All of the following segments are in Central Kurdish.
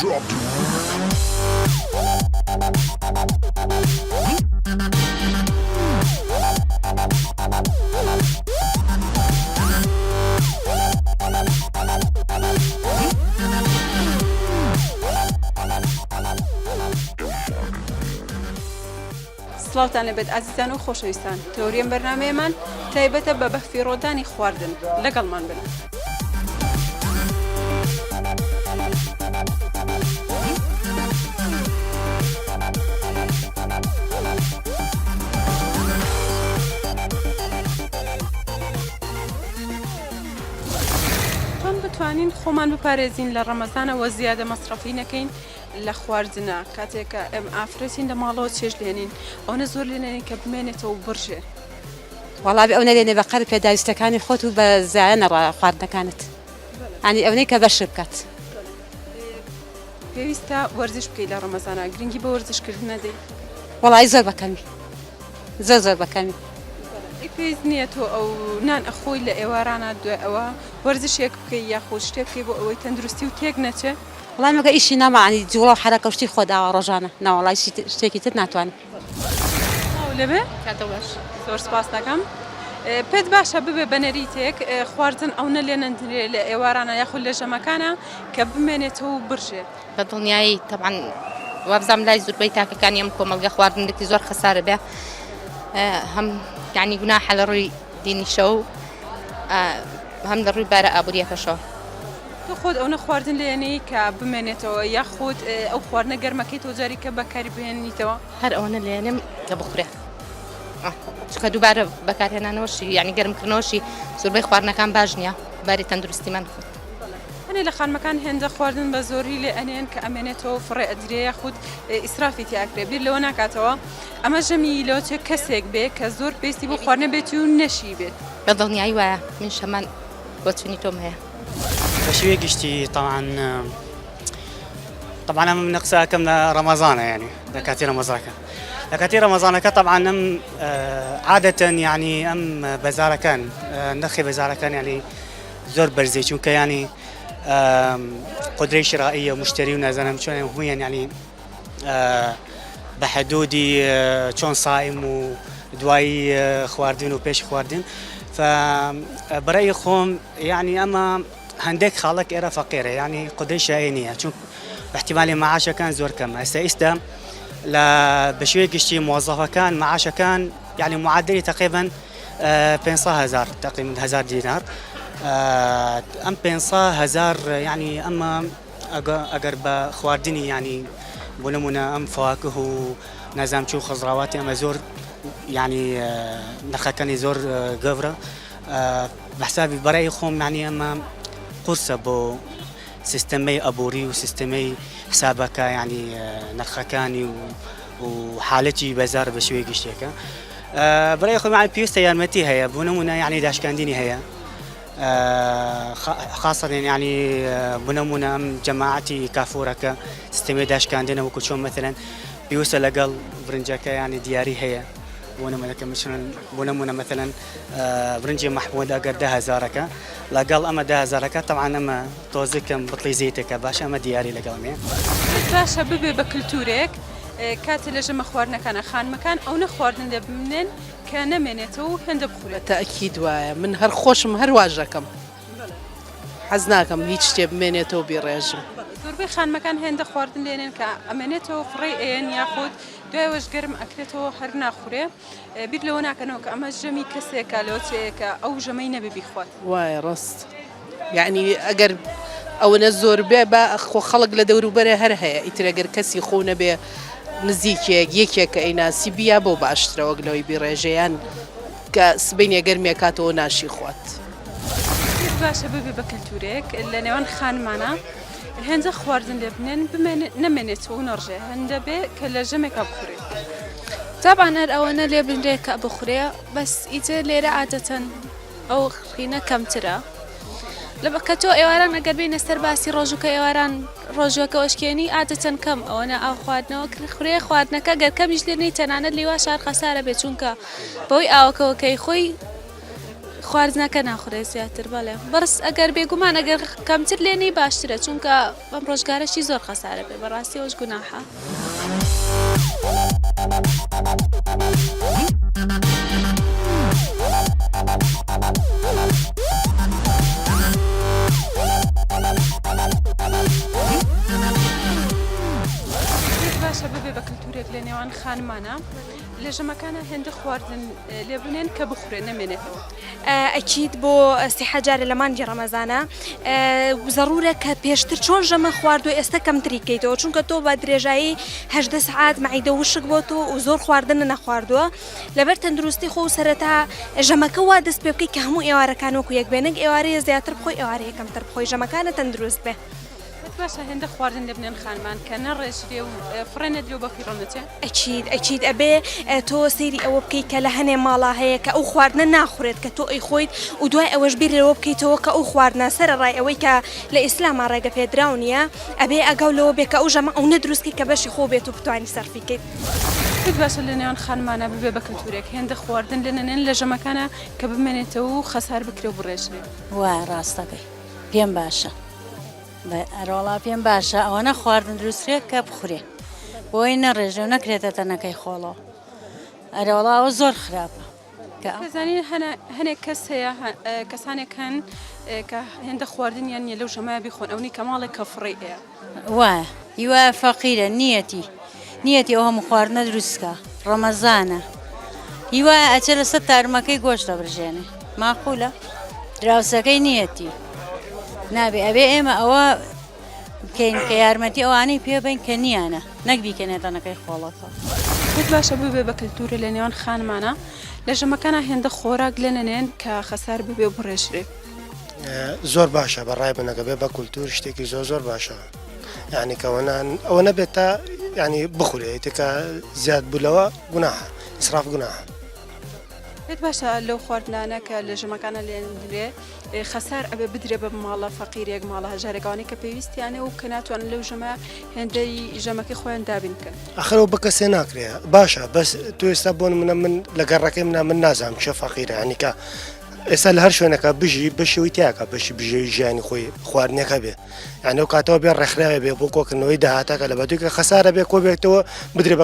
سڵاوتان لەبێت ئازیزان و خۆشەویستان تەوەری ئەم بەرنامەیەمان تایبەتە بە بەفیڕۆدانی خواردن لەگەڵمان بن. چۆن بتوانین خۆمان بپارێزین لە ڕەمەزانەوە زیادە مەسرەفی نەکەین لە خواردنا کاتێک کە ئێمە ئافرەتین لە ماڵەوە چێژ لێنین ئەوەنە زۆر لێنێنین کە بمێنێتەوە و بڕژێ. وەڵا بێ ئەو نەلێنێ بە قەر پێداویستەکانی خۆت و بە زایە نەڕا خواردنەکانت ینی ئەونەی کە بەشت بکات. پێویستە وەرزش بکەیت لە ڕەمەزانا گرنگی بە وەرزش کردن نەدەی؟ وەڵایی زۆر بە کەمی زۆر زۆر بە کەمی. ئەی پێویست نییە تۆ ئەو نان ئەخۆی لە ئێوارانە دوای ئەوە وەرزشێک بکەی یاخود شتێک بکەی بۆ ئەوەی تەندروستی و تێک نەچێ؟ وەڵای مەگە ئیشی ناما عنی جوڵە و حەرەکە و شتی خۆ داوە ڕۆژانە ناوەڵای شتێکی تر ناتوانم. سڵاو لێبێ کاتە باش. زۆر سپاس دەکەم. پێت باشە ببێ بە نەریتێک خواردن ئەونە لێ نەندرێ لە ئێوارانە یاخود لە ژەمەکانە کە بمێنێتەوە و بڕژێ؟ بە دڵنیایی تەبعەن وابزانم لای زوربەی تاکەکانی ئەم کۆمەڵگە خواردن لەتی زۆر خەسارە بێ هەم یعنی گوناحە لە ڕووی دینیشەوە و هەم لە ڕووی بارە ئابووریەکەشەوە. تۆ خۆت ئەونە خواردن لێنێی کە بمێنێتەوە یاخود ئەو خواردنە گەرمەکەی تۆ جاری کە بەکاری بهێنیتەوە؟ هەر ئەوەنە لێنێم کە بخورێ چونکە دووبارە بەکارهێنانەوەشی یعنی گەرمکردنەوەشی زۆربەی خواردنەکان باش نییە باری تەندروستیمان خۆت. هەنێ لە خانمەکان هێندە خواردن بە زۆری لێ ئەنێن کە ئەمێنێتەوە فڕێ ئەدرێ یاخود ئیسرافی تیا ئەکرێ بیر لەوە ناکاتەوە ئەمە ژەمی لەوەچێ کەسێک بێ کە زۆر پێویستی بۆ خواردنە بێت و نەشی بێت. بە دڵنیایی وایە منیش هەمان بۆچوونی تۆم هەیە. بە شێوەی گشتی تەبعەن تەبعەن ئەم من قسە ئەکەم لە ڕەمەزانە یعنی لە کاتی ڕەمەزانەکە لە کاتی ڕەمەزانەکە تەبعەن ئەم عادەتەن یعنی ئەم بەزارەکان نرخی بەزارەکان یعنی زۆر بەرزی چونکە ینی قدرەی شرائیە مشتری و نازانم چۆن هویان یعنی بە حدودی چۆن سائم و دوایی خواردن و پێش خواردن بەڕێی خۆم یعنی ئەمە هەندێک خاڵک ئێرە فەقیرە یعنی قدرەی شایی نییە چون احتیمالی معاشەکان زۆر کەم ئێستا ئیستا لە بە شێوەی گشتی مۆزەفەکان معاشەکان یعنی معادلی تقریبا 500 هزار تقریبا هزار دینار ئەم 500 هزار یعنی ئەمە ئەگەر بە خواردنی یعنی بۆ نمونە ئەم فواکه و نازانم چی و خضراواتی ئەمە زۆر یعنی نرخەکانی زۆر گەورە بە حسابی بەرای خۆم یعنی ئەمە قورسە بۆ سیستەمەی ئابووری و سیستەمەی حسابەکە یعنی نرخەکانی و و حالەتی بەزار بە شێوەی گشتێکە بەرای خۆم یعنی پێویستە یارمەتی هەیە بۆ نمونە یعنی داشکاندنی هەیە خاصەتەن یعنی بۆ نمونە ئەم جەماعەتی کافورەکە سیستەمی داشکاندنە وەکو چۆن مەثلەن پێویستە لەگەڵ برنجەکە یعنی دیاری هەیە بۆ نمونە کە مثلەن بۆ نمونە مەثلەن برنجی مەحمود ئەگەر ده هەزارەکە لەگەڵ ئەمە ده هەزارەکە طبعا ئەمە تۆزێکم بتڵی زەیتەکە باشە ئەمە دیاری لەگەڵ مێ باشە ببێ بە کلتورێک کاتێ لە ژەمە خواردنەکانە خانمەکان ئەونە خواردن لێ بمنێن کە نەمێنێتەوە و هێندە بخورێت. بە تەئکید وایە من هەر خۆشم هەر واش دەکەم حەز ناکەم هیچ شتێ بمێنێتەوە بیڕێژم. زۆربەی خانمەکان هێندە خواردن لێنێن کە ئەمێنێتەوە فڕێی ئەیەن یاخود دوایەوەش گەرم ئەکرێتەوە هەر ناخورێ بیر لەوە ناکەنەوە کە ئەمە ژەمی کەسێکە لەوەچەیە کە ئەو ژەمەی نەبێ بیخوات. وایە ڕاست یەعنی ئەگەر ئەوەنە زۆر بێ با خۆ خەڵک لە دەوروبەرێ هەر هەیە ئیتر ئەگەر کەسی خۆو نەبێ نزیکێک یەکێک کە ئەیناسی بیا بۆ باشترە وەک لەوەی بیڕێژێ یان کە سبەینێ گەرمێ کاتەوە ناشی خوات. پێت باشە ببێ بە کەلتورێک لە نێوان خانمانا هێندە خواردن لێ بنێن بمێنێ نەمێنێتەوە و نەڕژێ هەندە بێ کە لە ژەمێکا بخورێ. تەبعەن هەر ئەوەنە لێ بنرێ کە بخورێ بەس ئیتر لێرە عادەتەن ئەو خینە کەمترە لە کە تۆ ئێواران ئەگەر بینە سەر باسی ڕۆژوو کە ئێواران ڕۆژوەکە ئەشکێنی عادەتەن کەم ئەوەنە ئاو خواردنەوە خوێ خواردنەکە گەر کەمیش لێ نەی تەنانەت لیوا شار خەسارە بێ چونکە بەوەی ئاوەکەوەکەی خۆی. خواردنەکە ناخورێ زیاتر بەڵێ بەس ئەگەر بێگومان ئەگەر کەمتر لێنی باشترە چونکە بەم ڕۆژگارەشی زۆر خەسارە بێ بەڕاستی ئەوش گوناحە. پێت باشە ببێ بە کلتورێک لە نێوان خانمانە لە ژەمەکانە هێندە خواردن لێ بنێن کە بخورێ نەمێنێتەوە. ئەکید بۆ سیحە جارێ لە مانگی ڕەمەزانە زەڕورە کە پێشتر چۆن ژەمە خواردوە ئێستا کەمتری کەیتەوە چونکە تۆ بە درێژایی 18 سعات مەعیدە وشک بۆ تۆ و زۆر خواردن نەخواردووە لەبەر تەندروستی خۆ و سەرەتا ژەمەکە وا دەست پێ بکەیت کە هەموو ئێوارەکان وەکو یەک بێ نەک ئێوارەیە زیاتر بخۆی ئێوارەیە کەمتر بخۆی ژەمەکانە تەندروست بێ. پێت باشە هێندە خواردن لێ بنێن خانمان کە نەڕێژرێ و فڕێ نەدرێ و بە فیڕۆ نەچێ؟ ئەکید ئەکید ئەبێ تۆ سەیری ئەوە بکەیت کە لە هەنێ ماڵا هەیە کە ئەو خواردنە ناخورێت کە تۆ ئەیخۆیت و دوای ئەوەش بیر لەوە بکەیتەوە کە ئەو خواردنە سەرەڕای ئەوەی کە لە ئیسلاما ڕێگە پێدراو نییە ئەبێ ئاگاو لەوە بێ کە ئەو ژەمە ئەونە دروست کەی کە بەشی خۆو بێت و بتوانی سەرفی کەیت. پێت باشە لە نێوان خانمانا ببێ بە کلتورێک هێندە خواردن لێ نەنێن لە ژەمەکانا کە بمێنێتەوە و خەسار بکرێ و بڕێژرێ؟ وایە ڕاستەکەی پێم باشە. ئەرەوەڵا پێم باشە ئەوەنە خواردن دروستکرێ کە بخورێ بۆی نەڕێژێ و نەکرێتە تەنەکەی خۆڵەوە ئەرەوەڵا ئەوە زۆر خراپە کە ئەم دەزانین هەنێک کەس هەیە کەسانێک هەن کە هێندە خواردنیان نییە لەو ژەمایە بیخۆن ئەونی کە ماڵێک کە فڕێی ئەیە. وایە هی وایە فەقیرە نییەتی نییەتی ئەو هەموو خواردنە دروست کا ڕەمەزانە هی وایە ئەچێ لەسەر تارمەکەی گۆشت دەبرژێنێ ماقولە دراوسەکەی نییەتی نابێ ئەبێ ئێمە ئەوە بکەین کە یارمەتی ئەوانەی پێ بەین کە نییانە نەک بیکەنێ تەنەکەی خۆڵەکە. پێت باشە ببێ بە کلتورە لە نێوان خانمانە لە ژەمەکانا هێندە خۆراک لێنەنێن کە خەسار ببێ و بڕێژرێ. زۆر باشە بە ڕای من ئەگە بێ بە کولتور شتێکی زۆر زۆر باشە یعنی کە ئەوە ئەوە نەبێت تا ینی بخورێت کە زیاد بوو لەوە گوناحە ئیسراف گوناحە. پێت باشە لەو خواردنانە کە لە ژەمەکانە لێندرێ خەسار ئەبێ بدرێ بە ماڵە فەقیرێک ماڵە هەژارێک ئەوانەی کە پێویستیانە و کە ناتوانن لەو ژەمە هێندەی ژەمەکەی خۆیان دابین بکەن. ئەخر ئەو بە کەسێ ناکرێ باشە بەس تۆ ئێستا بۆ نمونە من لە گەڕەکەی منا من نازانم کێ فەقیرە یانی کە ئێستا لە هەر شوێنەکە بژی بەشەوەی تیاکە بەشی بژێوی ژیانی خۆی خواردنەکە بێ یعنی ئەو کاتەوە بێ ڕێکخراوێ بێ بۆ کۆکردنەوەی داهاتەکە لە بەدوی کە خەسارە بێ کۆ بێتەوە بدرێ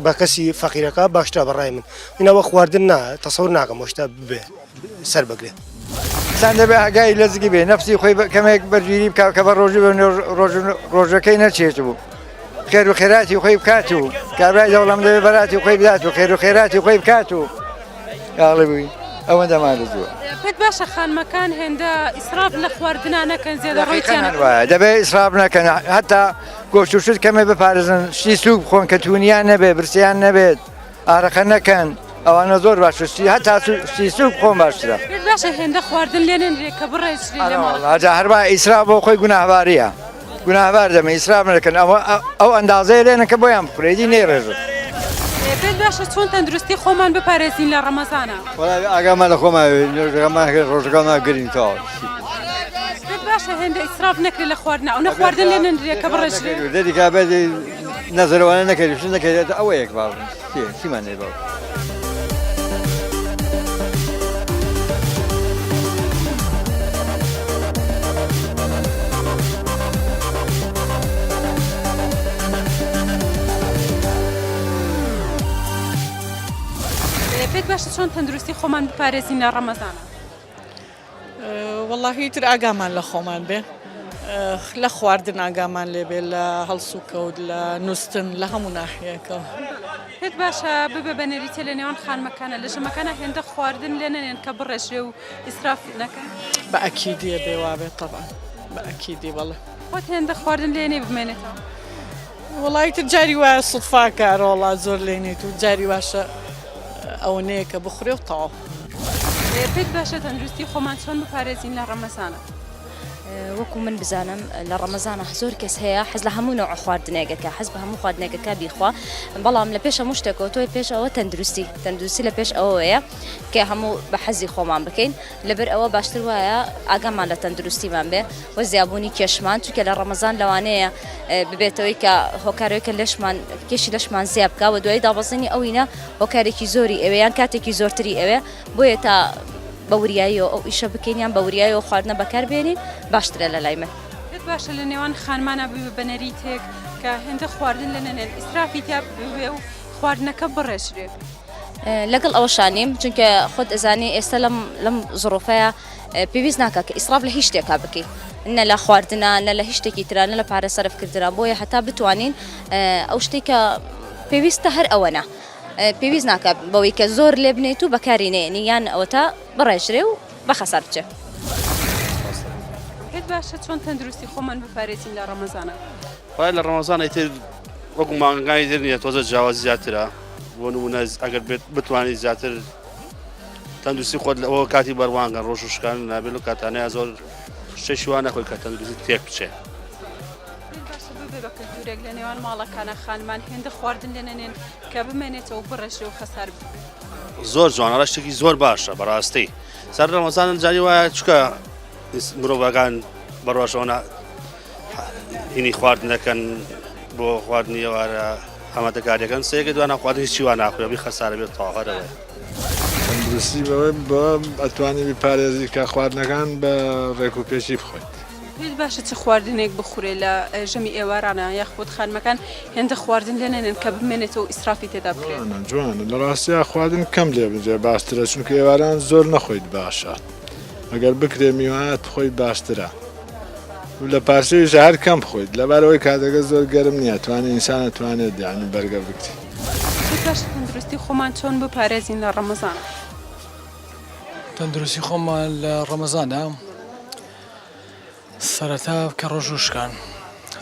بە کەسی فەقیرەکە باشترە بەڕای من ئینەوە خواردن نا تەسەور ناکەم ئەو شتە ببێ سەر بگرێ. ئینسان دەبێ ئاگای لە زگی بێ نەفسی خۆی کەمێک بەرگیری بکا کە بە ڕۆژی بە ڕۆژەکەی نەچێت بوو خێر و خێراتی خۆی بکات و کابرای دەوڵەم دەبێ بەراتی خۆی بدات و خێر و خێراتی خۆی بکات و یاڵێ بووی ئەوەندە مادەزووە. پێت باشە خانمەکان هێندە ئیسراف لە خواردنا نەکەن زێدە ڕۆی تیان وایە دەبێ ئیسراف نەکەن هەتا گۆشت و شت کەمێ بپارێزن شتی سووک بخۆن کە تونیان نەبێ برسیان نەبێت ئارەقە نەکەن ئەوانە زۆر باشە شتی هەتا شتی سووک بخۆن باشترە. پێت باشە هێندە خواردن لێ نەنرێ کە بڕێژرێ لە ماڵ. ئەجا هەروا ئیسراف بۆ خۆی گوناهباریە. گوناهبار دەبن ئیسراف نەکەن ئەوە ئەو ئەندازەیە لێنن کە بۆیان بخورێ ئیدی نەیڕێژن. پێت باشە چۆن تەندروستی خۆمان بپارێزین لە ڕەمەزانا؟ وەڵا ئاگامان لە خۆمان بێ نوێژەکەمان کرد ڕۆژەکەمان گرین تەواو. پێت باشە هێندە ئیسراف نەکرێ لە خواردنا ئەونە خواردن لێ نەنرێ کە بڕێژرێ؟ دەری کا بێت نەزەرەوانە نەکەری شت نەکەری ئەوەیەک باو چیمان لێ باو. پێت باشە چۆن تەندروستی خۆمان بپارێزین لە ڕەمەزانە؟ وەڵاهی ئیتر ئاگامان لە خۆمان بێ لە خواردن ئاگامان لێ بێ لە هەڵسوکەوت لە نووستن لە هەموو ناحیەکە. پێت باشە ببە بە نەریتە لە نێوان خانمەکانە لە ژەمەکانە هێندە خواردن لێ نەنێن کە بڕێژرێ و ئیسراف نەکەن؟ بە ئەکیدیە بێ وابێ تەبعەن بە ئەکیدی بەڵێ. خۆت هێندە خواردن لێ نێی بمێنێتەوە؟ وەڵا ئیتر جاری وایە سوتفاکە ئەرەوەڵا زۆر لێ نێت و جاری واشە ئەوەنەیە کە بخورێ و تەواو. پێت باشە تەندروستی خۆمان چۆن بپارێزین لە ڕەمەزانە؟ وەکو من بزانم لە ڕەمەزانە زۆر کەس هەیە حەز لە هەموو نەوع خواردنێکەکە حەز بە هەموو خواردنێکەکە بیخوا بەڵام لە پێش هەموو شتێکەوە تۆی پێش ئەوە تەندروستی تەندروستی لە پێش ئەوەیە کە هەموو بە حەزی خۆمان بکەین لەبەر ئەوە باشتر وایە ئاگامان لە تەندروستیمان بێ و زیابوونی کێشمان چونکە لە ڕەمەزان لەوانەیە ببێتەوەی کە هۆکارەوەی کە لەشمان کێشی لەشمان زیاد بکا و دوایی دابەزینی ئەوینە هۆکارێکی زۆری ئەوێ یان کاتێکی زۆرتری ئەوێ بۆیە تا بە وریاییەوە ئەو ئیشە بکەین یان بە وریایەوە خواردنە بەکار بێنین باشترە لە لای من. پێت باشە لە نێوان خانمانا ببێ بە نەریتێک کە هێندە خواردن لێ نەنێن ئیسرافی تیا ببێ و خواردنەکە بڕێژرێ؟ لەگەڵ ئەوەشا نیم چونکە خۆت ئەزانی ئێستا لەم لەم زڕوفەیە پێویست ناکە کە ئیسراف لە هیچ شتێکا بکەی نە لە خواردنا نە لە هیچ شتێکی ترا نە لە پارە سەرف کردنا بۆیە هەتا بتوانین ئەو شتێک کە پێویستە هەر ئەوەنە پێویست ناکە بەوەی کە زۆر لێ بنێیت و بەکاری نێنی یان ئەوەتا بڕێژرێ و بە خەسار بچێ. پێت باشە چۆن تەندروستی خۆمان بپارێزین لە ڕەمەزانە؟ وایە لە ڕەمەزان ئیتر وەکو مانگەکانی تر نییە تۆزە جیاوازی زیاترە بۆ نمونە ئەگەر بێت بتوانیت زیاتر تەندروستی خۆت لەوە کاتی بەروانگە ڕۆژ و شکان نابێت لەو کاتانەیە زۆر شتێکی وا نەخۆی کە تەندروستی تێک بچێ. باشە ببێ بە کلتورێک لە نێوان ماڵەکانە خانمان هێندە خواردن لێ نەنێن کە بمێنێتەوە بڕێژرێ و خەسار ببێ. زۆر جوانە شتێکی زۆر باشە بەڕاستی سەر ڕەمەزان جاری وایە چکە مرۆڤەکان بەڕۆژەوە هینی خواردن دەکەن بۆ خواردنی ئێوارە ئامادەکاریەکەن سێگە دوانە خواردن هیچی وا ناخورێ بی خەسارە بێت تەواو تەندروستی بەوە بەوە ئەتوانی بیپارێزی کە خواردنەکان بە ڕێک و پێکی بخۆیت. پێت باشە چ خواردنێک بخورێ لە ژەمی ئێوارانە یاخود خانمەکان هێندە خواردن لێ نەنێن کە بمێنێتەوە و ئیسرافی تێدا بکرێت؟ جوانە جوانە لە ڕاستیا خواردن کەم لێ بنرێ باشترە چونکە ئێواران زۆر نەخۆیت باشە ئەگەر بکرێ میوانات بخۆیت باشترە. و لە پارسەویشا هەر کەم بخۆیت لەبەر ئەوەی کاتەکە زۆر گەرم نییە توانێت ئینسان ئەتوانێت یانی بەرگە بگری. پێت باشە تەندروستی خۆمان چۆن بپارێزین لە ڕەمەزان؟ تەندروستی خۆمان لە ڕەمەزانا سەرەتا کە ڕۆژوو شکان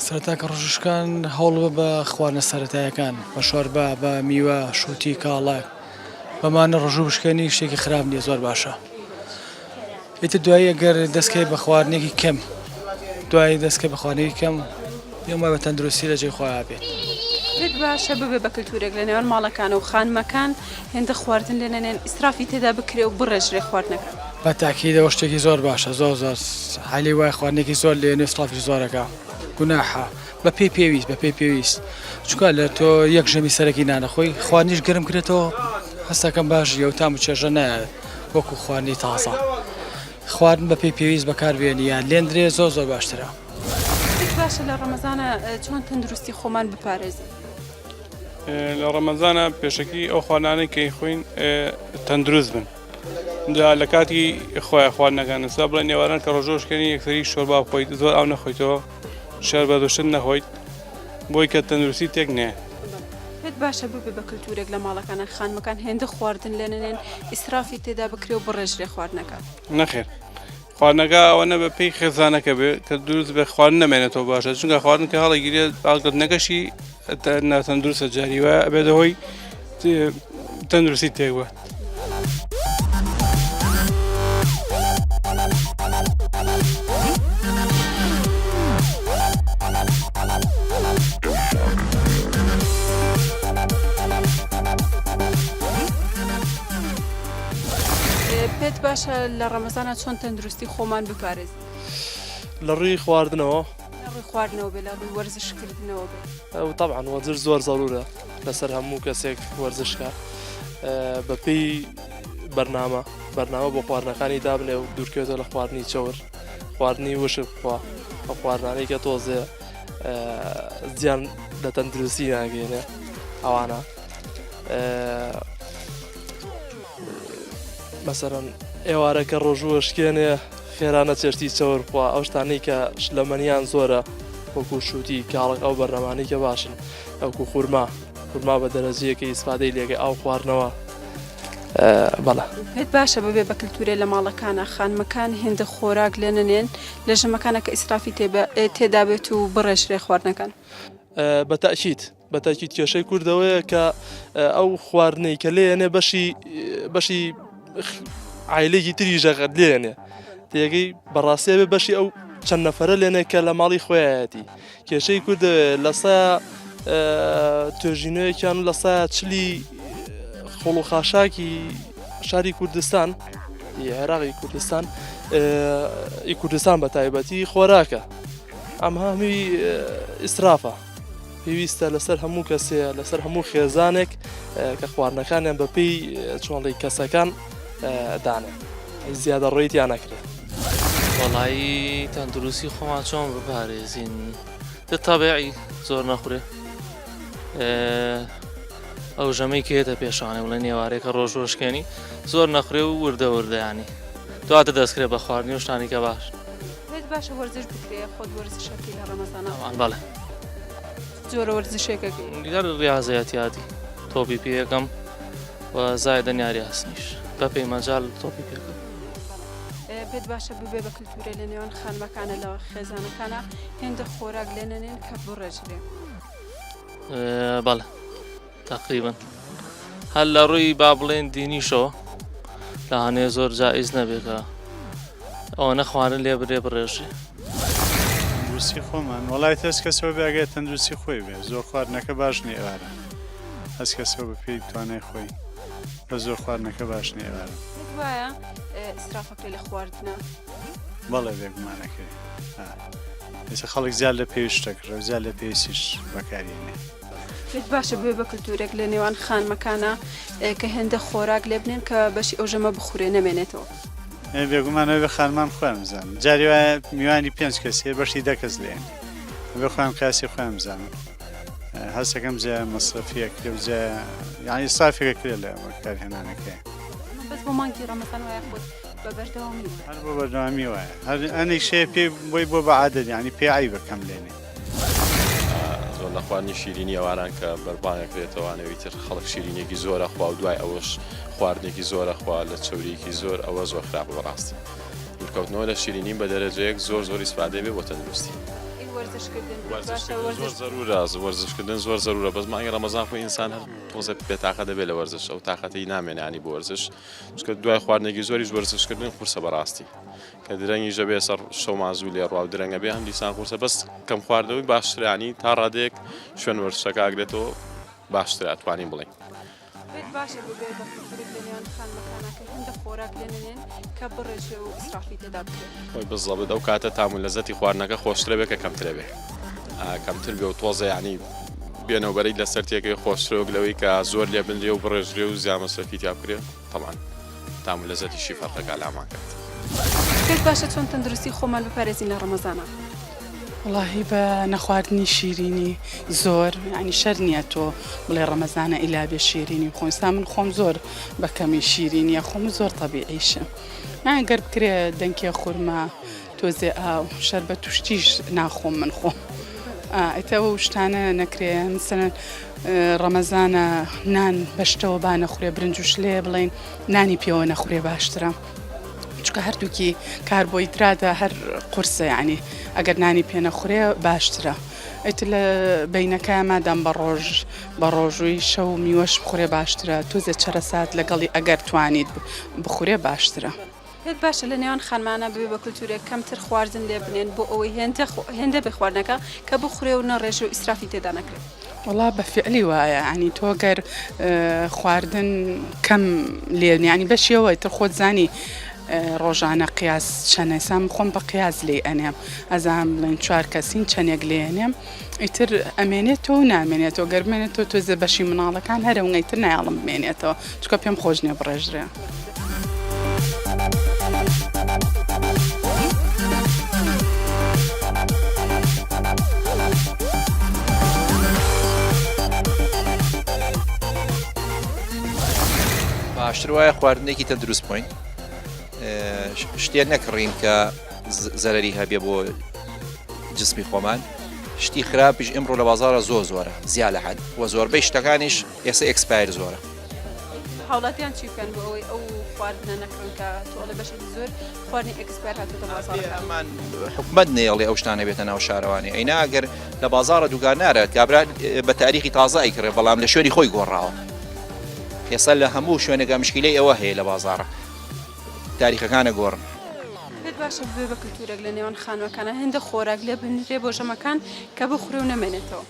سەرەتا کە ڕۆژوو شکان هەوڵ بە بە خواردنە سەرەتایەکان بە شۆربا بە میوە شووتی کاڵەک بەمانە ڕۆژوو بشکێنی شتێکی خراپ نییە زۆر باشە. ئیتر دوایی ئەگەر دەستکەی بە خواردنێکی کەم دوایی دەستکە بە خواردنێکی کەم پێم وایە بە تەندروستی لە جێی خۆیا بێت. پێت باشە ببێ بە کلتورێک لە نێوان ماڵەکان و خانمەکان هێندە خواردن لێ نەنێن ئیسرافی تێدا بکرێ و بڕێژرێ خواردنەکە؟ بە تاکید ئەوە شتێکی زۆر باشە زۆر زۆر حالی وایە خواردنێکی زۆر لێنێ ئیسرافیش زۆرەکە گوناحە بە پێی پێویست بە پێی پێویست چونکە لە تۆ یەک ژەمی سەرەکی نانەخۆی خواردنیش گەرم کرێتەوە هەستەکەم باش نیە و تام و چێژە نایەت وەکو خواردنی تازە خواردن بە پێی پێویست بەکار بێنی یان لێندرێ زۆر زۆر باشترە. پێت باشە لە ڕەمەزانە چۆن تەندروستی خۆمان بپارێزین؟ لە ڕەمەزانە پێشەکی ئەو خواردنانەی کە ئەیخۆین تەندروست بن جا لە کاتی خۆیان خواردنەکان ئێستا بڵێن ئێواران کە ڕۆژۆشکێنی یەکسەری شۆربا بخۆیت زۆر ئاو نەخۆیتەوە شەربەت و شت نەخۆیت بۆی کە تەندروستی تێک نێ. پێت باشە ببێ بە کلتورێک لە ماڵەکانە خانمەکان هێندە خواردن لێنەنێن ئیسرافی تێدا بکرێ و بڕێژرێ خواردنەکە؟ نەخێر خواردنەکە ئەوەنە بە پێی خێزانەکە بێ کە دروست بێ خواردن نەمێنێتەوە باشە چونکە خواردن کە هەڵەگیرێت هەڵگرتنەکەشی ناتەندروستە جاری وایە ئەبێتە هۆی تەندروستی تێک بات. پێت باشە لە ڕەمەزانە چۆن تەندروستی خۆمان بپارێزین؟ لە ڕووی خواردنەوە لە ڕووی خواردنەوە بێ لە ڕووی وەرزشکردنەوە بێ وتەبعەن وەرزش زۆر زەرورە لەسەر هەموو کەسێک وەرزش کا بەپێی بەرنامە بەرنامە بۆ خواردنەکانی دابنێ و دوورکەوێتەوە لە خواردنی چەور خواردنی وشک بخوا ئەو خواردنانەی کە تۆزێ زیان لە تەندروستی ناگەێنێ ئەوانە مەسەرەن ئێوارە کە ڕۆژووە شکێنێ خێرا نەچێشتی چەور بخوا ئەو شتانەی کە شلەمەنیان زۆرە وەکو شووتی کاڵک ئەو بەرنامانەی کە باشن ئەوکو خورما خورما بە دەرەجەیەکە ئیسفادەی لێگە ئاو خواردنەوە بەڵێ. پێت باشە ببێ بە کلتورێ لە ماڵەکانا خانمەکان هێندە خۆراک لێ نەنێن لە ژەمەکانا کە ئیسرافی تێدا بێت و بڕێژرێ خواردنەکان؟ بە تەئکید بە تاکید کێشەی کورد ئەوەیە کە ئەو خواردنەی کە لێنێ بەشی بەشی عیلێکی تری ژەغەت لێنێ تێگەی بەڕاستێ بێ بەشی ئەو چەند نەفرە لێنێ کە لە ماڵی خۆیەتی کێشەی کورد لە سا توێژینەوەیەکیان لە سا چلی خۆڵ و خاشاکی شاری کوردستان عێراقی کوردستان ئی کوردستان بە تایبەتی خۆراکە ئەم هەمووی ئیسرافە پێویستە لەسەر هەموو کەسێ لەسەر هەموو خێزانێک کە خواردنەکانیان بەپێی چۆنڵی کەسەکان دانێن. زیادەڕۆیی تیا نەکرێ. وەڵایی تەندروستی خۆمان چۆن بپارێزین تەبعی زۆر نەخورێ ئەو ژەمەی کێتە پێشانێ بڵێ نێوارێکە ڕۆژ ڕۆشکێنی زۆر نەخورێ و وردە وردەیانی دواتر دەستکرێ بە خواردنی و شتانی کە باش پێت باشە وەرزش بکرێ خۆت وەرزشەکەی لە ڕەمەزانە بەڵێ جۆرە وەرزشێکەکەی دیار ڕاضەیەتیادی تۆپی پێیەکەم و زایدە نیاری هەستنیش بە پێی مەجال تۆپی پێکەم پێت باشە ببێ بە کللتورە لە نێوان خانمەکانە لە خێزانەکانە هێندە خۆراک لێنەنێن کە بڕێژرێ بەڵێ تقریبا هەر لە ڕووی با بڵێن دینیشەوە لەوانەیە زۆر جائیز نەبێ کە ئەوەنە خواردن لێ برێ بڕێژێ. تەندروستی خۆمان وەڵای هەست کەسەوە بێ ئەگەر تەندروستی خۆی بێ زۆر خواردنەکە باش نیە ئێوارە هەست کەسەوە بە پێی توانای خۆی بە زۆر خواردنەکە باش نیە ئێوارە. پێت وایە ئیسرافەکرێ لە خواردنە؟ بەڵێ بێگومانەکرێ ئێستا خەڵک زیاد لە پێویست شتەکڕێ و زیاد لە پێویستیش بەکارێنێ. پێت باشە ببێ بە کلتورێک لە نێوان خانمەکانا کە هێندە خۆراک لێ بنێن کە بەشی ئەو ژەمە بخورێ نەمێنێتەوە؟ بێگومان ئەبێ خانمان خۆیان بزانن جاری وایە میوانی پێنج کەس هەیە بەشی دە کەس لێن ئەبێ خۆیان قیاسی خۆیان بزانن هەستەکەم جیا مەسرەفیە کرێ و جیا یعنی سافێکە کرێ لە بەکارهێنانەکەی بەس بۆ مانگی ڕەمەزان وایە خۆت بە بەردەوامی وایە هەر بۆ بەردەوامی وایە هەر ئەنێک شێ پێ بۆی بۆ بە عادەت یعنی پێ عەیبە کەم لێنێ زۆر نەخواردنی شیرینی ئەوانان کە بەربانگ ئەکرێتەوانەوە ئیتر خەڵک شیرینیەکی زۆر ئەخوا و دوای ئەوەش خواردنێکی زۆر ئەخوا لە چەوریەکی زۆر ئەوە زۆر خراپە بەڕاستی دوورکەوتنەوە لە شیرینی بە دەرەجەیەک زۆر زۆر ئیسفادەی بێ بۆ تەندروستی. زۆر زەرورە وەرزشکردن زۆر زەرورە بەس مانگی ڕەمەزان خۆی ئینسان هەر تۆزێ بێتاقە دەبێت لە وەرزش ئەو تاقەتی نامێنێ ینی بۆ وەرزش چونکە دوای خواردنێکی زۆریش وەرزشکردن قورسە بەڕاستی. کە درەنگیش دەبێ سەر شەومان زوو لێ ڕوا و درەنگە بێ هەم دیسان قورسە بەس کەم خواردنەوەی باشترە ینی تا ڕادەیەک شوێن وەرزشەکە ئەگرێتەوە باشترە ئەتوانین بڵێین. پێت باشە ببێ بە کلتورێک لە نێوان خانمەکانا کە هێندە خۆراک لێ نەنێن کە بڕێژێ و ئیسرافی تێدا بکرێ؟ خۆی بزەبت ئەو کاتە تام و لەزەتی خواردنەکە خۆشترە بێ کە کەمترە بێ کەمتر بێ و تۆزە یعنی بێنەوبەرەی لەسەر تێکەوێ خۆشترە وەک لەوەی کە زۆر لێ بنرێ و بڕێژرێ و زیان مەسرەفی تیا بکرێ تەبعەن. تام و لەزەتیشی فەرقەکا لە هەمان کات. پێت باشە چۆن تەندروستی خۆمان بپارێزین لە ڕەمەزانا؟ وەڵاهی بە نەخواردنی شیرینی زۆر یانی شەرت نییە تۆ بڵێ ڕەمەزانە ئیلا بێ شیرینی بخۆم ئێستا من خۆم زۆر بە کەمی شیرینیە خۆم و زۆر تەبیعیشم یان گەر بکرێ دەنکێ خورما تۆزێ ئاو شەربەت و شتیش ناخۆم من خۆم ئیتر ئەو شتانە نەکرێ مثلەن ڕەمەزانە نان بە شتەوە با نەخورێ برنج و شلێ بڵێن نانی پێوە نەخورێ باشترە چونکە هەردووکی کاربۆیدراتە هەر قورسە یعنی ئەگەر نانی پێ نەخورێ باشترە ئیتر لە بینەکە مادام بە ڕۆژ بە ڕۆژووی شەو میوەش بخورێ باشترە تۆزێ چەرەسات لەگەڵی ئەگەر توانیت بخورێ باشترە. پێت باشە لە نێوان خانمانە ببێ بە کلتورێک کەمتر خواردن لێ بنێن بۆ ئەوەی هێندە هێندە بێ خواردنەکە کە بخورێ و نەڕێژێ و ئیسرافی تێدا نەکرێت؟ وەڵا بە فیعلی وایە یانی تۆ گەر خواردن کەم لێ یانی بەشیەوە تر خۆت زانی ڕۆژانە قیاس چەنە ئێستا من خۆم بە قیاس لێی ئەنێم ئەزانم بڵێن چوار کەسین چەنێک لێ ئەنێم ئیتر ئەمێنێتەوە و نامێنێتەوە گەر بمێنێتەوە تۆزێ بەشی مناڵەکان هەرە و ئیتر نایەڵم بمێنێتەوە چونکە پێم خۆش نییە بڕێژرێ. باشتر وایە خواردنێکی تەندروست بخۆین شتێ نەکڕین کە زەرەری هەبێ بۆ جسمی خۆمان شتی خراپیش ئمڕۆ لە بازارە زۆر زۆرە زیا لە حەد و زۆربەی شتەکانیش ئێستا expire زۆرە. هاوڵاتیان چی بکەن بۆ ئەوەی ئەو خواردنە نەکڕن کە تۆ ئەڵێ بەشێکی زۆر خواردنی expire هاتووەتە بازاڕەکان؟ حکومەت نەیەڵێ ئەو شتانە بێتە ناو شارەوانی ئەینا ئەگەر لە بازاڕە دووگان نارات کابرا بە تاریخی تازە ئەیکڕێ بەڵام لە شوێنی خۆی گۆڕاوە ئێستا لە هەموو شوێنێکا مشکیلەی ئەوە هەیە لە بازاڕە تاریخەکان ئەگۆڕن. پێت باشە ببێ بە کلتورێک لە نێوان خانوەکانا هێندە خۆراک لێ بنرێ بۆ ژەمەکان کە بخورێ و نەمێنێتەوە؟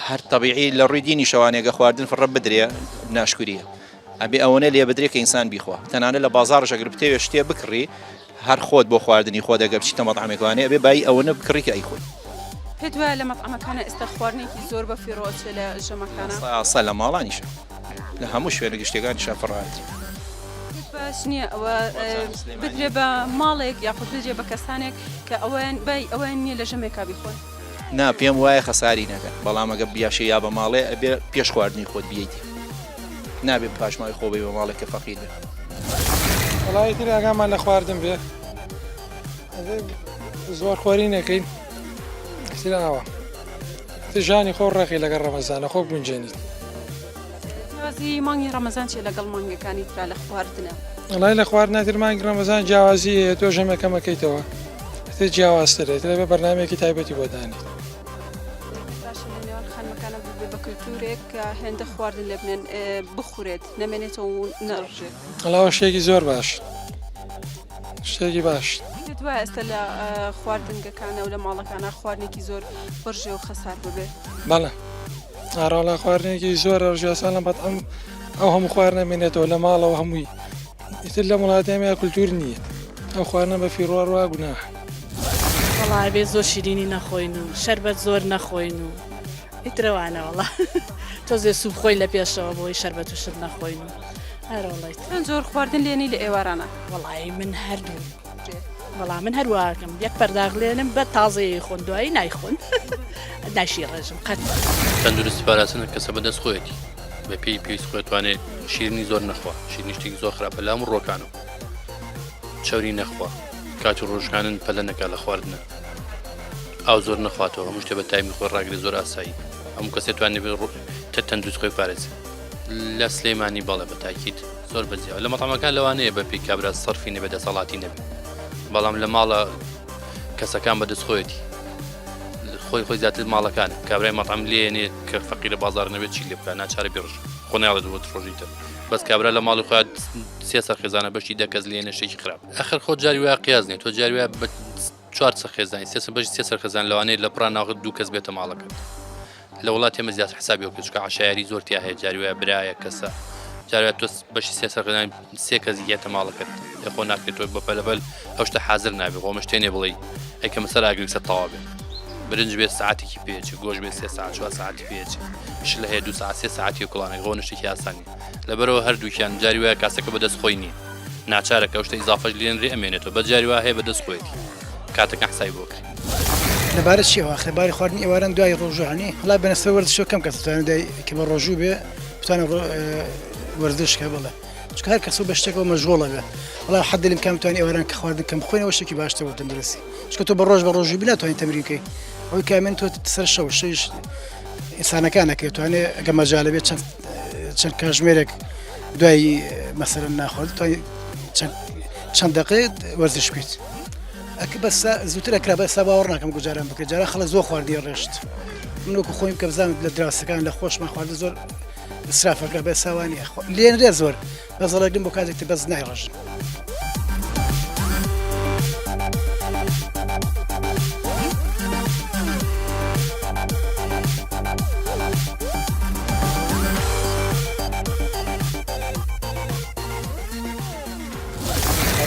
هەر تەبیعی لە ڕووی دینیشەوانێ گە خواردن فڕە بدرێ ناشکوریە ئەبێ ئەوەنە لێ بدرێ کە ئینسان بیخوا تەنانەت لە بازاڕش ئەگەر بتەوێ شتێ بکڕی هەر خۆت بۆ خواردنی خۆت ئەگەر بچیتە مەتعەمێک وانێ ئەبێ بایی ئەوەنە بکڕی کە ئەیخۆی. پێت وایە لە مەتعەمەکانا ئێستا خواردنێکی زۆر بە فیڕۆ ئەچێ لە ژەمەکانا؟ سا لە ماڵانیشا لە هەموو شوێنە گشتیەکانیشا فڕە ئەدرێ. باش نییە ئەوە بدرێ بە ماڵێک یاخود بدرێ بە کەسانێک کە ئەوەیان بای ئەوەیان نییە لە ژەمێکا بیخۆن؟ نا پێم وایە خەساری نەکەن بەڵام ئەگە بیاشێ یا بە ماڵێ ئەبێ پێش خواردنی خۆت بیەیتێ نابێ پاشماوەی خۆ بەی بە ماڵێک کە فەقیر بێ. وەڵا ئیتر ئاگامان لە خواردن بێ ئەبێ زۆر خۆری نەکەین ئیتر ئاوا ئیتر ژانی خۆ ڕێخی لەگەڵ ڕەمەزانە خۆ بگونجێنیت. جیاوازی مانگی ڕەمەزان چیە لەگەڵ مانگەکانی ترا لە خواردنە؟ وەڵای لە خواردنە تر مانگی ڕەمەزان جیاوازی هەیە تۆ ژەمەکە مەکەیتەوە تر جیاوازترە تر بە بەرنمەیەکی تایبەتی بۆ دانیت. باشە لە نێوان خانمەکانە ببێ بە کلتورێک کە هێندە خواردن لێ بنێن بخورێت نەمێنێتەوە و نەڕژێت. وەڵا ئەوە شتێکی زۆر باش شتێکی باش. پێت وایە ئێستا لە خواردنگەکانە و لە ماڵەکانە خواردنێکی زۆر بڕژێ و خەسار ببێ؟ بەڵێ ئارەوەڵا خواردنێکی زۆر ڕژێ ئەسڵەن لە مەتعەم ئەو هەموو خواردنە مێنێتەوە لە ماڵەوە هەمووی ئیتر لەم وڵاتە ئێمە کولتوور نییە ئەو خواردنە بە فیڕۆ ڕوا گوناح. وەڵا ئەبێ زۆر شیرینی نەخۆین و شەربەت زۆر نەخۆین و ئیترەوانە وەڵا تۆزێ سوپ خۆین لە پێشەوە بۆی شەربەت و شت نەخۆین و ئەرەوەڵا ئیتر. چەند جۆر خواردن لێنی لە ئێوارانە؟ وەڵایی من هەردوو وەڵا من هەر واکەم یەک پەرداخ لێنم بە تازەیە خۆن دوایی نایخۆن ناشی ڕێژم قەت. تەندروستی پاراستن کەسە بەدەست خۆیەتی بە پێی پێویست خۆی توانێت شیرینی زۆر نەخوا شیرینی شتێکی زۆر خراپە لام ڕۆکانەوە چەوری نەخوا کات و ڕۆژکانن پەلە نەکا لە خواردنە ئاو زۆر نەخواتەوە هەموو شتێ بە تایمی خۆی ڕاگرێت زۆر ئاسایی هەموو کەسێ توانێت تە تەندروست خۆی پارێزێت لە سلەیمانی بەڵێ بە تاکیت زۆر بەجیاوە لە مەتەمەکان لەوانەیە بە پێی کابرا سەرفی نەبێت دەسەڵاتی نەبێت بەڵام لە ماڵە کەسەکان بەدەست خۆیەتی خۆی خۆی زیاتر ماڵەکان کابرای مەتەم لێنێ کە فەقیرە بازار نەبێت چی لێ بکە ناچارە بێڕژ خۆ ناڵێت بۆ ڕۆژی تر بەس کابرا لە ماڵی خۆیان سێ سەر خێزانە بەشی دە کەس لێنێ شتێکی خراپ ئەخر خۆ جاری وایە قیاس نیە تۆ جاری وایە بە چوار سەر خێزانی سێ سەر بەشی سێ سەر خێزان لەوانەیە لە پڕا ناوخت دوو کەس بێتە ماڵەکەت لە وڵاتی ئێمە زیاتر حسابی ئەو چونکە عەشایەری زۆر تیا هەیە جاری وایە برایە کەسە جاری وایە تۆ بەشی سێ سەر خێزانی سێ کەس یەتە ماڵەکەت ئێ خۆ ناکرێت تۆ بە پەلەپەل ئەو شتە حازر نابێ خۆ ئەمە شتێ نیە بڵێی ئەی کەمە سەر ئاگرێک سەر تەواو بێ برنج بێ ساعتێکی پێچ گۆش بێ سێ ساعت چوار ساعتی پێچ شلە هەیە دوو ساعت سێ ساعتی کوڵانێک خۆ شتێکی ئاسان نیە لەبەرەوە هەردووکیان جاری وایە کاسەکە بەدەست خۆی نییە ناچارە کە ئەو شتە ئیزافەش لێنرێ ئەمێنێتەوە بەس جاری وا هەیە بەدەست خۆیەتی کاتەکان حسابی بۆ کرێ. لەبارە چیەوە ئاخر باری خواردنی ئێواران دوای ڕۆژوو هەنی وەڵا بەنەسبەت وەرزشەوە کەم کەس دەتوانێت دوای کە بە ڕۆژوو بێ بتوانێت وەرزش کە بڵێ چونکە هەر کەس و بە شتێکەوە مەشغوڵە بێ وەڵا حد الامکان بتوانین ئێواران کە خواردن کەم بخۆینەوە شتێکی باشتر بۆ تەندروستی چونکە تۆ بە ڕۆژ بە ڕۆژوو بی ناتوانین تەمرین بکەی ئەوەی کە من تۆ سەر شەو شەویش ئینسانەکان ئەکرێت توانێت ئەگە مەجالە بێت چەند چەند کاژمێرێک دوای مەسەرەن ناخۆرد توانێت چەند چەند دقیقە وەرزش بکەیت ئەک بەس زووتر ئەکرا بەس باوەڕ ناکەم گوجاران بکرێت جاران خەڵک زۆر خواردنی ڕێشت من وەکو خۆیم کە بزانم لە دراوسەکان لە خۆشمان خواردن زۆر ئیسرافەکە بەس وانیە لێنرێ زۆر بەس ڕێگرم بۆ کاتێک تر بەس نایڕژن.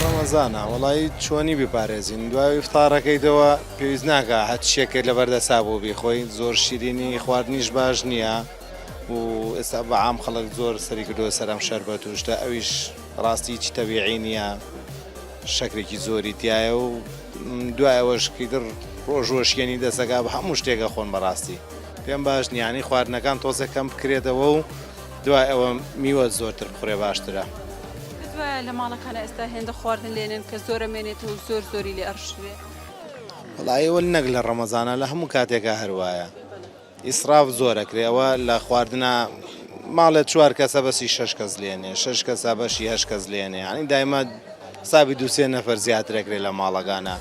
ڕەمەزانە وەڵایی چۆنی بپارێزین دوای ئیفتاڕەکەیتەوە پێویست ناکا هەر شتێکت لەبەر دەسا بوو بیخۆی زۆر شیرینی خواردنیش باش نییە و ئێستا بە عام خەڵک زۆر سەری کردووە سەر ئەم شەربەت و شتە ئەویش ڕاستی هیچ تەبیعی نییە شەکرێکی زۆری تایە و دوای ئەوەش کیتر ڕۆژ وەشکێنی دەسەکە بە هەموو شتێکە خۆن بەڕاستی پێم باش نییە خواردنەکان تۆزێک کەم بکرێتەوە و دوای ئەوە میوە زۆرتر بخورێ باشترە. پێت وایە لە ماڵەکانا ئێستا هێندە خواردن لێنێن کە زۆر ئەمێنێت و زۆر زۆری لێ ئەڕشرێ؟ وەڵایی ئەوە نەک لە ڕەمەزانا لە هەموو کاتێکا هەر وایە ئیسراف زۆر ئەکرێ ئەوە لە خواردنا ماڵێ چوار کەسە بەسی شەش کەس لێنێ شەش کەسە بەشی هەشت کەس لێنێ یانی دایمە حسابی دوو سێ نەفەر زیاتر ئەکرێ لە ماڵەکانا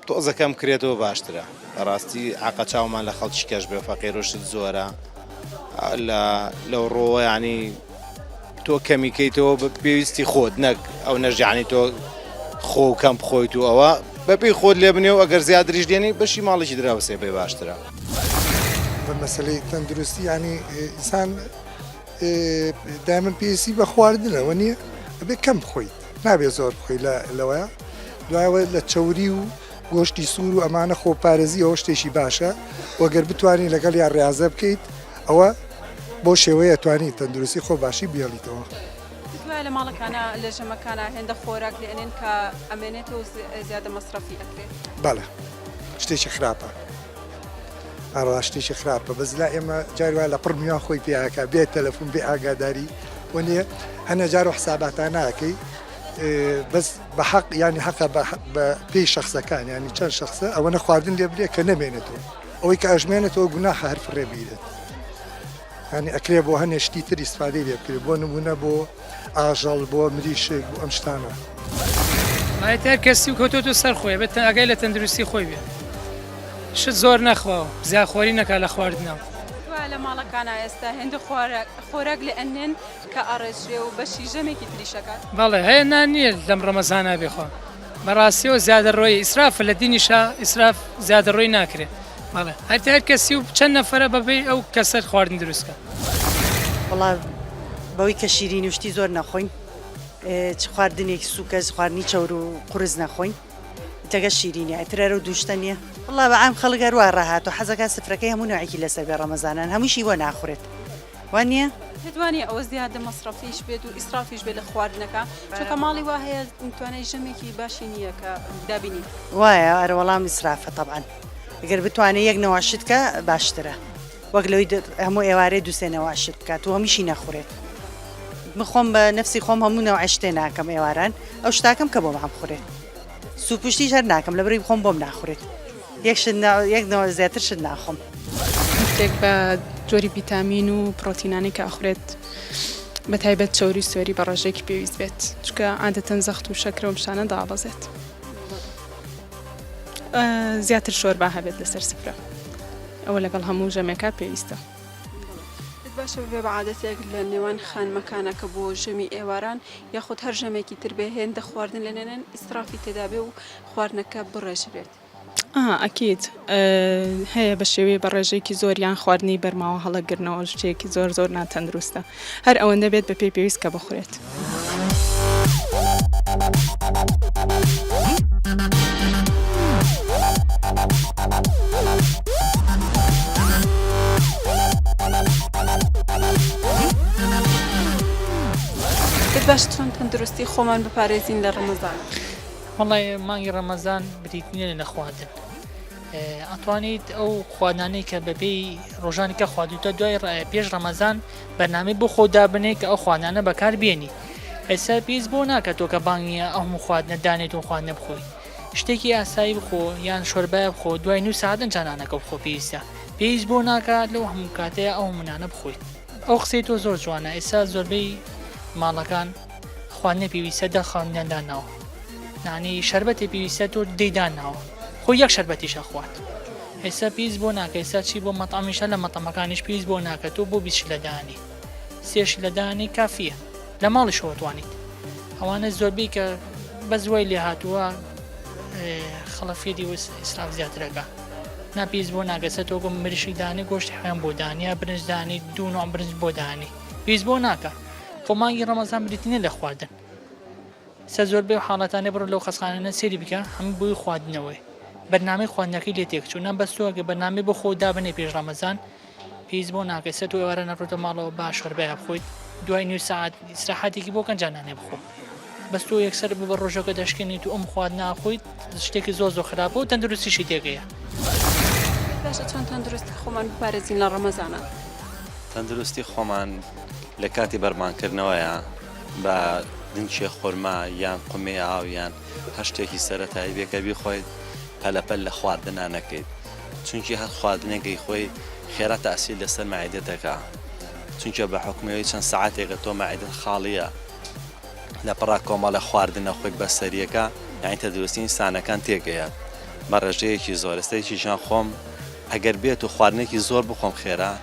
تۆزە کەم کرێتەوە باشترە بەڕاستی حەقە چاومان لە خەڵکی کەش بێ فەقیر و شت زۆرە لە لەو ڕۆوە ینی تۆ کەمی کەیتەوە بە پێویستی خۆت نەک ئەو نەژیانی تۆ خۆ کەم بخۆیت و ئەوە بەپێی خۆت لێ بنێ و ئەگەر زیاتریش دێنی بەشی ماڵێکی دراوسێ بێ باشترە. بە مەسەلەی تەندروستی یانی ئینسان دایمەن پێویستی بە خواردنە وە نییە ئەبێ کەم بخۆیت نابێ زۆر بخۆی لە لەوەیە دوایەوە لە چەوری و گۆشتی سوور و ئەمانە خۆپارێزی ئەوە شتێکی باشە وەگەر بتوانانی لەگەڵ یا ڕاضە بکەیت ئەوە بۆ شێوەیە توانی تەندروستی خۆ باشی بێڵیتەوە. وایە لە ماڵەکانا لە ژەمەکانا هێندە خۆراک لێ ئەنێن کە ئەمێنێتەوە و زیادە مەسرەفی ئەکرێ؟ بەڵێ شتێکی خراپە ئەڕا شتێکی خراپە بەس لا ئێمە جاری وایە لە پڕ میوان خۆی پیاکە بێ تەلەفون بێ ئاگاداری وە نییە هەنە جار و حساباتان ناکەی بەس بە حەق ینی حەقە بە پێی شخصەکان ینی چەند شخصە ئەوە نەخواردن لێ بلێ کە نەمێنێتەوە ئەوەی کە ئەژمێنێتەوە گوناحە هەر فڕێ بیرێت یانی ئەکرێ بۆ هەنێ شتی تر ئیسفادەی لێ بکرێ بۆ نمونە بۆ ئاژەڵ بۆ مریشک بۆ ئەم شتانە. وایە هەر کەسی و کەوتۆتە سەر خۆی بێت ئاگای لە تەندروستی خۆی بێ شت زۆر نەخوا و زیاخۆری نەکا لە خواردنەوە. وایە لە ماڵەکانا ئێستا هێندە خۆراک لێ ئەنێن کە ئەڕێژرێ و بەشی ژەمێکی تریش ئەکات. بەڵێ هەیە نان نییە لەم ڕەمەزانا بێخوا بەڕاستیەوە زیادەڕۆیی ئیسرافە لە دینیشا ئیسراف زیادەڕۆیی ناکرێ. بەڵێ هەر هەر کەسی و چەند نەفەرە بەبێ ئەو کەسەر خواردن دروست کە. وەڵا بەوەی کە شیرینی و شتی زۆر نەخۆین چ خواردنێکی سوکە خواردنی چەور و قورس نەخۆین تەگە شیرینی ئەتر ئەرە و دووشتە نییە وەڵا بە عام خەڵک هەر وا ڕاهاتوو حەزەکە سفرەکەی هەموو نوعێکی لەسەر بێ ڕەمەزانان هەمووشی بۆ ناخورێت وا نییە؟ پێت وا نییە ئەوە زیادە مەسرەفیش بێت و ئیسرافیش بێت لە خواردنەکە چونکە ماڵی وا هەیە توانای ژەمێکی باشی نییە کە دابینی بکات. وایە ئەرە وەڵام ئیسرافە تەبعەن گەر بتوانێت یەک نەوە شت کە باشترە وەک لەوەی هەموو ئێوارێ دووسێ نەوە شت بکات و هەمیشی نەخورێت من خۆم بە نفسی خۆم هەموو نەوە شتێ ناکەم ئێواران ئەو شتاکەم کە بۆم عەم خورێت سوپشتیش هەر ناکەم لەبەرئەوەی خۆم بۆم ناخورێت یەک شت یەک نەوە زیاتر شت ناخۆم. شتێک بە جۆری ڤیتامین و پڕۆتینانەی کە ئەخورێت بە تایبەت چەوری و سوێری بە ڕێژەیەکی پێویست بێت چونکە عادەتەن زەخت و شەکرە و ئەم شتانە دابەزێت. زیاتر شۆربا هەبێت لەسەر سفرە ئەوە لەگەڵ هەموو ژەمێکا پێویستە. باشە ببێ بە عادەتێک لە نێوان خانمەکانا کە بۆ ژەمی ئێواران یاخود هەر ژەمێکی تر بێ هێندە خواردن لێنێنن ئیسرافی تێدا بێ و خواردنەکە بڕێژرێت. ئا ئەکید هەیە بە شێوەی بە ڕێژەیەکی زۆر یان خواردنی بەرماوە هەڵەگرنەوە شتێکی زۆر زۆر ناتەندروستە هەر ئەوەندە بێت بە پێی پێویست کە بخورێت. باش چۆن تەندروستی خۆمان بپارێزین لە ڕەمەزان؟ وەڵای مانگی ڕەمەزان بریتی نیە لە خواردن ئەتوانیت ئەو خواردانەی کە بەپێی ڕۆژانی کە خواردوتە دوای پێش ڕەمەزان بەرنامەی بۆ خۆ دابنێ کە ئەو خواردانە بەکار بێنی ئێستا پێویست بۆ ناکە تۆ کە بانگیە ئەو هەموو خواردنە دانێت و خواردنە بخۆی شتێکی ئاسایی بخۆ یان شۆربایە بخۆ دوای نو ساعت ئەنجا نانەکە بخۆ پێویستە پێویست بۆ ناکە لەو هەموو کاتەیە ئەو هەموو نانە بخۆیت ئەو قسەی تۆ زۆر جوانە ئێستا زۆربەی ماڵەکان خواردنە پێویستە دە خواردنیان داناوە یعنی شەربەتێ پێویستە تۆ دەی داناوە خۆ یەک شەربەتیش ئەخوات ئێستا پێویست بۆ ناکە ئێستا چی بۆ مەتعەمیشە لە مەتەمەکانیش پێویست بۆ ناکە تۆ بۆ 20 شلە دانی سێ شلە دانی کافیە لە ماڵیشەوە توانیت ئەوانە زۆربەی کە بەس وای لێ هاتووە خەڵەفێری و ئیسراف زیاترەکە نا پێویست بۆ ناگەسە تۆ گۆم مریشک دانی گۆشتی حیان بۆ دانی یا برنج دانی دوو نوع برنج بۆ دانی پێویست بۆ ناکە خۆ مانگی ڕەمەزان بریتی نیە لە خواردن سە زۆربەی حاڵەتانە بڕۆ لەو خەسخانانە سەیری بکە هەموو بۆی خواردنەوەی بەرنامەی خواردنەکەی لێ تێکچوو نا بەس تۆ ئەگەر بەرنامەی بۆ خۆ دابنێ پێش ڕەمەزان پێویست بۆ ناکەی سە تۆ ئێوارە نەڕۆتە ماڵەوە با شۆربایە بخۆیت دوای نیو سەعات ئیسراحەتێکی بۆ کەنجا نانێ بخۆ بەس تۆ یەکسەر بە ڕۆژەکە دەشکێنیت و ئەم خواردنە ئەخۆیت شتێکی زۆر زۆر خراپە و تەندروستیشی تێکەیە. باشە چۆن تەندروستی خۆمان بپارێزین لە ڕەمەزانا؟ تەندروستی خۆمان لە کاتی بەرمانکردنەوەیە بە دنکێ خورما یان قومێ ئاو یان هەر شتێکی سەرەتایی بێ کە بیخۆیت پەلەپەل لە خواردنا نەکەیت چونکی هەر خواردنێک ئەیخۆی خێرا تاسیر لەسەر مەعیدەت دەکا چونکە بە حوکمی چەند سەعاتێکە تۆ مەعیدەت خاڵیە لە پڕا کۆمەڵە خواردنە خۆی بەسەریەکە یانی تەندروستی ئینسانەکان تێکەیات بە ڕێژەیەکی زۆر ئێستا یەکێکیان خۆم ئەگەر بێت و خواردنێکی زۆر بخۆم خێرا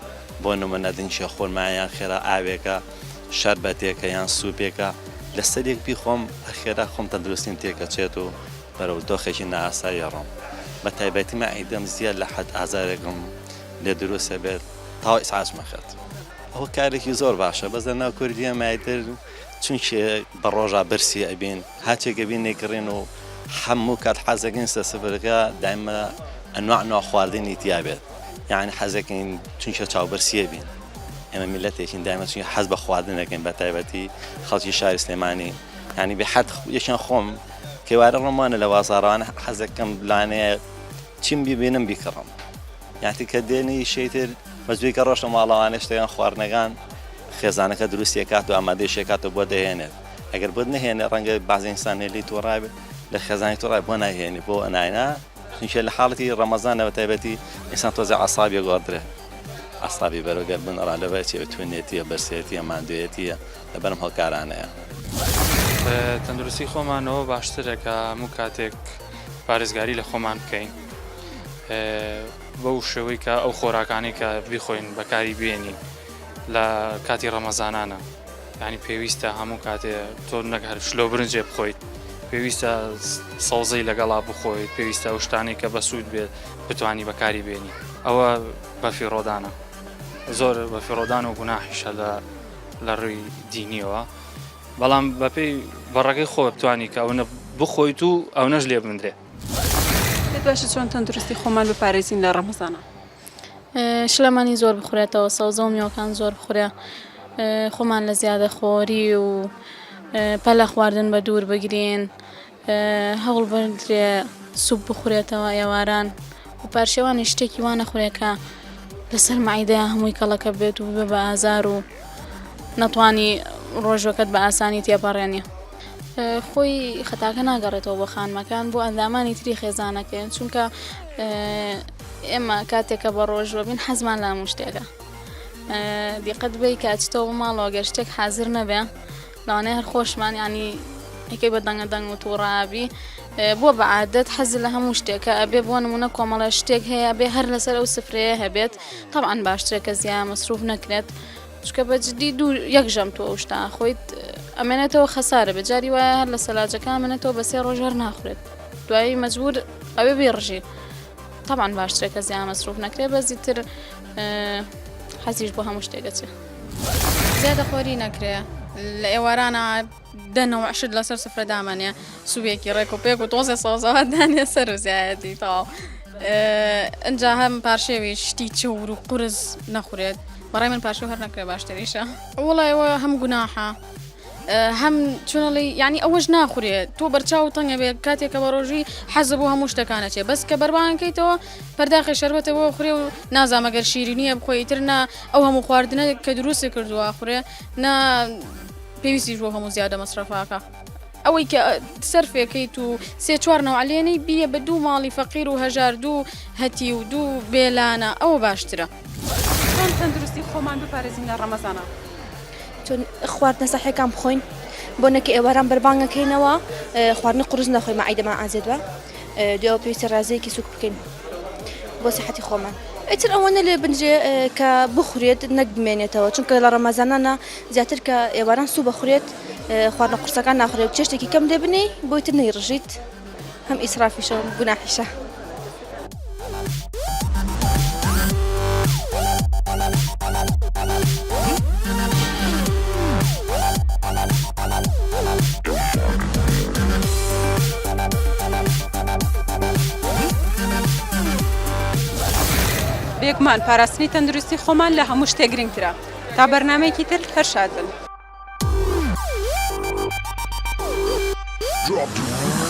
بۆ نمونە دنکێ خورما یان خێرا ئاوێکە شەربەتێکە یان سوپێکە لەسەر یەک بیخۆم خێرا خۆم تەندروستیم تێکەچێت و بەرەو دۆخێکی نائاسایی ئەڕۆم بە تایبەتی مەعیدەم زیاد لە حەد ئازارێکم لێ دروست ئەبێت تەواو ئیزعاجم ئەکات. ئەوە کارێکی زۆر باشە بەس لە ناو کوردیە مایتر چونکێ بە ڕۆژا برسی ئەبین هاچێک ئەبین نەیکڕین و هەموو کات حەزەکەین سە سفرەکە دایمە ئەنواع نوع خواردنی تیا بێت یعنی حەزەکەین چونکە چاو برسیە بین. ئێمە میلەتێکین دایمە چونکە حەز بە خواردن دەکەین بە تایبەتی خەڵکی شاری سلێمانی یعنی بێ حەد یەکیان خۆم کەوارە ڕۆمانە لە بازاڕانە حەزەکەم لانەیە چیم بیبینم بیکڕم یاتی کە دێنی شەیتر مەزوی کە ڕۆشتە ماڵەوانە شتیان خواردنەکان خێزانەکە دروستیەکات و ئامادەی شێکات و بۆ دەهێنێت ئەگەر بۆت نەهێنێ ڕەنگە بازی ئینسان لێی توڕابێت لە خێزانی توڕای بۆ ناهێنی بۆ ناینا چونکە لە حاڵەتی ڕەمەزانە بە تایبەتی ئینسان تۆزێ عەسابی گۆڕدرێ عەسابی بەرەو گەربن ئەڕا لەبەر چیە توندێتیە برسێتیە ماندوێتیە لەبەرم هۆکارانەیە. تەندروستی خۆمانەوە باشترە کە هەموو کاتێک پارێزگاری لە خۆمان بکەین بەو شێوەی کە ئەو خۆراکانەی کە بیخۆین بەکاری بێنین لە کاتی ڕەمەزانانە یانی پێویستە هەموو کاتێ تۆ نەک هەر شلۆ برنجێ بخۆیت پێویستە سەوزەی لەگەڵا بخۆیت پێویستە ئەو شتانەی کە بەسوود بێت بتانی بەکاری بێنی ئەوە بەفیڕۆدانە زۆر بەفیڕۆدان و گوناحیشە لە لە ڕووی دینیەوە بەڵام بەپێی بەڕەکەی خۆ بتانی کە ئەوە بخۆیت و ئەو نەش لێ بندرێ پێت باشە چۆن تەندروستی خۆمان بپارێزین لە ڕەمەزانە؟ شلەمەنی زۆر بخورێتەوە سەوزە و میوەکان زۆر بخورێ خۆمان لە زیادە خۆری و پەلە خواردن بە دوور بگرین هەوڵ بدرێ سوپ بخورێتەوە ئێواران و پارشێوانی شتێکی وا نەخورێ کە لەسەر مەعیدەیان هەمووی کەڵەکە بێت و ببێ بە ئازار و نەتوانی ڕۆژەکەت بە ئاسانی تێپەڕێنی. خۆی خەتاکە ناگەڕێتەوە بۆ خانمەکان بۆ ئەندامانی تری خێزانەکەیان چونکە ئێمە کاتێکە بە ڕۆژوە بین حەزمان لە هەموو شتێکە دیقەت بی کە ئەچیتەوە بۆ ماڵەوە گەر شتێک حازر نەبێ لەوانەیە هەر خۆشمان ینی یەکەی بە دەنگە دەنگ و تووڕابی بۆ بە عادەت حەز لە هەموو شتێکە ئەبێ بۆ نمونە کۆمەڵە شتێک هەیە بێ هەر لەسەر ئەو سفرەیە هەبێت طبعا باشترە کە زیان مەسروف نەکرێت چونکە بە جدی دوو یەک ژەم تۆ ئەو شتە خۆیت ئەمێنێتەوە خەسارە بێ جاری وایە هەر لە سەلاجەکە ئەمێنێتەوە بە سێ ڕۆژ هەر ناخورێت دوایی مەجبور ئەوێ بێڕژی طبعا باشترە کە زیان مەسروف نەکرێ بە زیتر حەزیش بۆ هەموو شتێک دەچێت. زیادە خۆری نەکرێ لە ئێوارانە دە نەوع شت لەسەر سفرە دامەنێ سوبێکی ڕێک و پێک و تۆزێ سەوزەوات دانێ سەر و زیایەتی تەواو ئەجا هەم پارشێوی شتی چەور و قورس نەخورێت بەڕای من پارشێو هەر نەکرێ باشتریشە وڵای ئەوە هەم گوناحە هەم چۆنڵی ینی ئەوەش ناخورێت تۆ بەرچاو تەنگە بێت کاتێکە بە ڕۆژی حەزە بۆ هەموو شتەکانە چێ بەس کە بەربانکەیتەوە پەرداخی شەربەتە بۆ خوێ و نازانم گەر شیرینیە بخۆی تر نا ئەو هەموو خواردنە کە دروستی کردووە خوێ نا پێویستیش بۆ هەموو زیادە مەسرەفاکە ئەوەی کە سەرفێکەیت و سێ چوار نەوع لێنەی بیە بە دوو ماڵی فەقیر و هەژار دوو هەتی و دوو بێلانە ئەوە باشترە. چۆن تەندروستی خۆمان بپارێزین لە ڕەمەزانا؟ چۆن خواردنە سەحیەکان بخۆین بۆ نەکە ئێواران بەربانگەکەینەوە خواردنی قورس نەخۆین مەعیدەمان ئازێت بە دوێەوە پێویستە ڕازەیەکی سوک بکەین بۆ سیحەتی خۆمان ئیتر ئەوەنە لێ بنرێ کە بخورێت نەک بمێنێتەوە چونکە لە ڕەمەزانانە زیاتر کە ئێواران سوو بەخورێت خواردنە قورسەکان ناخورێت چێشتێکی کەم لێ بنێی بۆی تر نەیڕژیت هەم ئیسرافیشە و گوناحیشە. بێگومان پاراستنی تەندروستی خۆمان لە هەموو شتێک گرنگترە. تا بەرنامەیەکی تر هەر شاد بن. Drop.